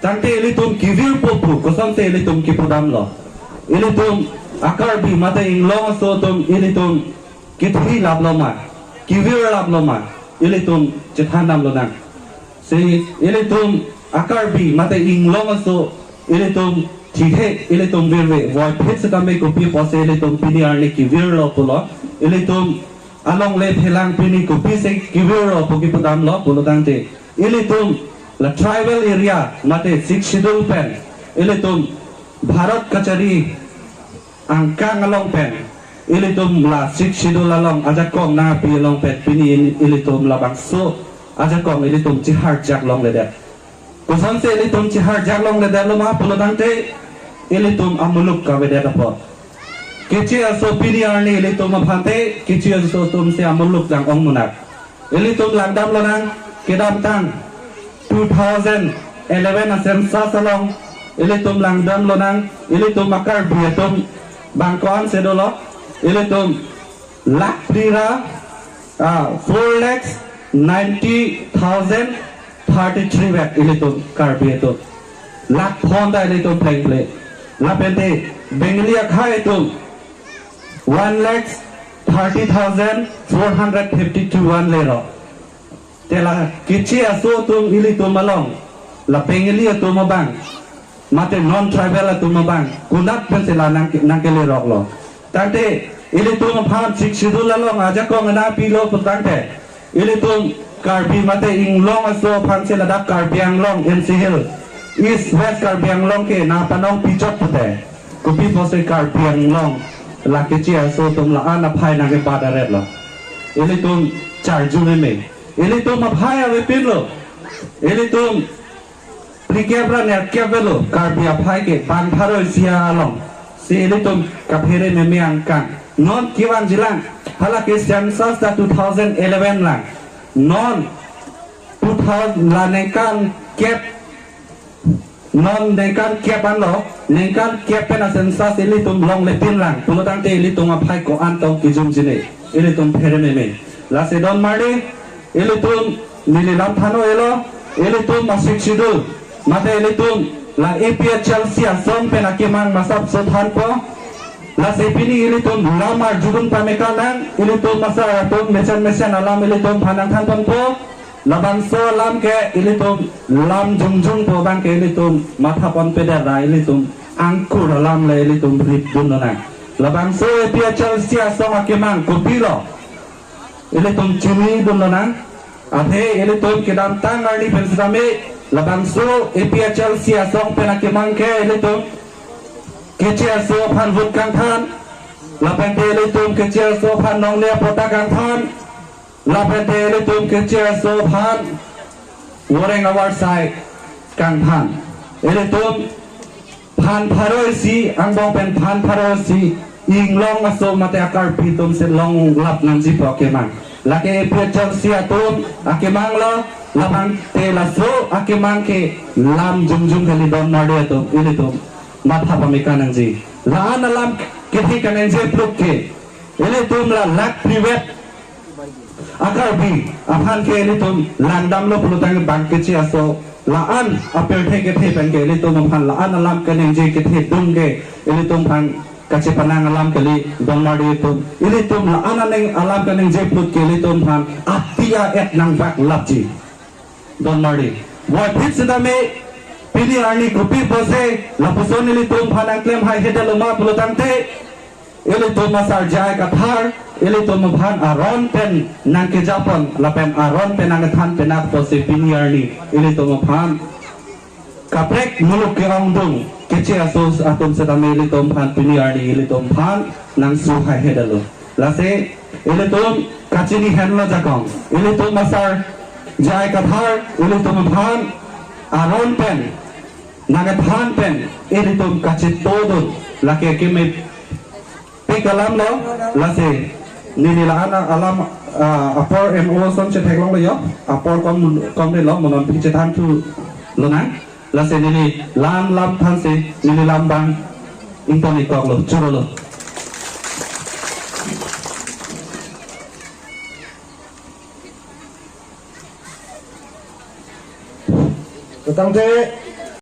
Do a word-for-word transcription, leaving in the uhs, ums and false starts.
Tangte ilitum kevirpo pu, kosonsi ilitum kepudamlo? Ilitum a-Karbi mate inglong aso atum ilitum kethe laplo ma, kevir laplo ma, ilitum chethan damlonang. Si ilitum a-Karbi mate inglong aso ilitum thithe, ilitum virve, voiphit setame kopi apotsi ilitum pini arni kevirlo pulo? Ilitum alongle phelang pini kopisi kevirlo pu kepudamlo pulo tangte, ilitum la tribal area mate Sixth Schedule pen ilitum Bharat kachari angkang along pen ilitum la Sixth Schedule along ajakong nangpi along pen pini in-, ilitum labangso ajakong ilitum chiharjak longledet. Kosonsi ilitum chiharjak longledetlo ma pulo tangte, ilitum amuluk kavedet apot. Keche aso pini arni ilitum aphante, keche aso atumsi amuluk jang ong munak. Ilitum langdamlonang, kedamtang two thousand eleven a-census along ilitum langdamlonang, ilitum a-Karbi atum bang ko-ansi dolo, ilitum lakh phli ra, ah, four lakhs ninety thousand thirty-three vet ilitum Karbi atum. Lakh phonta ilitum plengple. Lapente Bengali akhei atum one lakhs thirty thousand four hundred fifty-two vanlero. Te la keche aso atum ilitum along, la Bengali atum abang, mate non-tribal atum abang, konat pensi la nang, nangkeleroklo? Tangte ilitum aphan Sixth Schedule along ajakong nangpilo pu tangte, ilitum Karbi mate inglong aso aphansi ladak Karbi Anglong, N C Hill, East West Karbi Anglong ke nangpanong pichot pute. Kopi apotsi Karbi Anglong la keche aso atum la-an aphai nangkebat aretlo? Ilitum charju meme. Ilitum aphai avepinlo. Ilitum phlikep ra nerkep avelo Karbi aphai ke bang pharo isi along. Si ilitum kaphere meme angkang. Non kevangjilang. Halake census ta two thousand eleven lang. Non two thousand la ningkan kep, non ningkan kep anlo, ningkan kep pen a-census ilitum longlepinlang pulo tangte ilitum aphai ko-an tong kijumjine, ilitum phere meme. Lasi don marli, ilitum neli lam than-elo, ilitum a-Sixth Schedule mate ilitum la A P H L C asong pen akemang masapso thanpo. Lasi pini ilitum lam arjudun pame kanang, ilitum masar atum mesen mesen alam ilitum aphan nangthanponpo. Labangso alam ke ilitum lam jongjong pu abang ke ilitum mathaponpedet ra ilitum angkur alam le ilitum ripdunlonang. Labangso A P H L C asong akemang kopilo, ilitum chinidunlonang. Athe ilitum kedamtang arni pen setame labangso A P H L C asong pen akemang ke ilitum keche aso aphan vote kangthan, lapente ilitum keche aso aphan longle apotta kangthan, lapente ilitum keche aso aphan voreng avarsai kangthan. Ilitum phan pharo isi angbong pen phan pharo isi inglong aso mate a-Karbi atumsi longlap nangjipo akemang. Lake A P H L C atum akemanglo, labangte laso akemang ke lam jongjong kali don marli atum, ilitum matha pame kanangji. La-an alam kethe kaningje pluk ke ilitum la lakh phli vet a-Karbi aphan ke ilitum langdamlo pulo tangte bang keche aso la-an apirthe kethe pen ke ilitum aphan la-an alam kaningje kethedung ke ilitum aphan kachepanang alam kali don marli atum. Ilitum la-an aning alam kaningje pluk ke ilitum aphan ati a-et nangvaklapji don marli. Voiphit setame pini arni kopi apotsi lapuson ilitum aphan nangklem haihedetlo ma pulo tangte, ilitum asar J I Kathar ilitum aphan aron pen nangkejapon lapen aron pen nangkethan penak apotsi pini arni ilitum aphan kaprek muluk ke-ongdung keche aso atum setame ilitum aphan pini arni ilitum aphan nangsu haihedetlo. Lasi ilitum kachini henlo jakong, ilitum asar J I Kathar ilitum aphan aron pen nangkethan pen ilitum kachetodun, lake keme pik alamlo. Lasi neli la-an alam, ah, apor M O ason chetheklonglo yo, apor kom, kom nelo, mo non pik chethanthulonang. Lasi neli lam lam thansi neli lam bang ington-ik koklo, churolo. Tangte